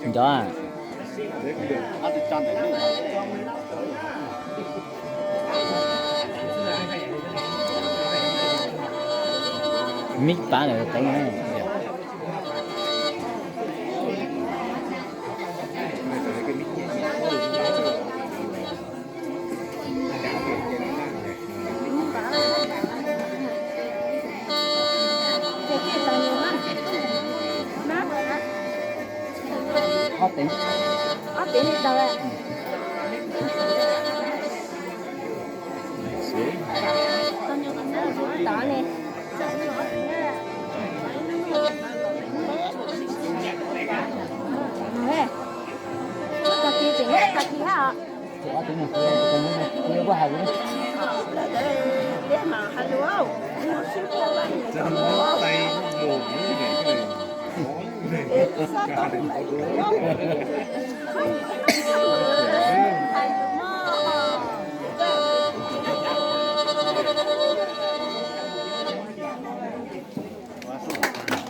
Nco. Mib pab ntawd teeb. Ob teev, ob teev li tau lawm. Tod ne. Tag kis tseem muab tag kis hab os.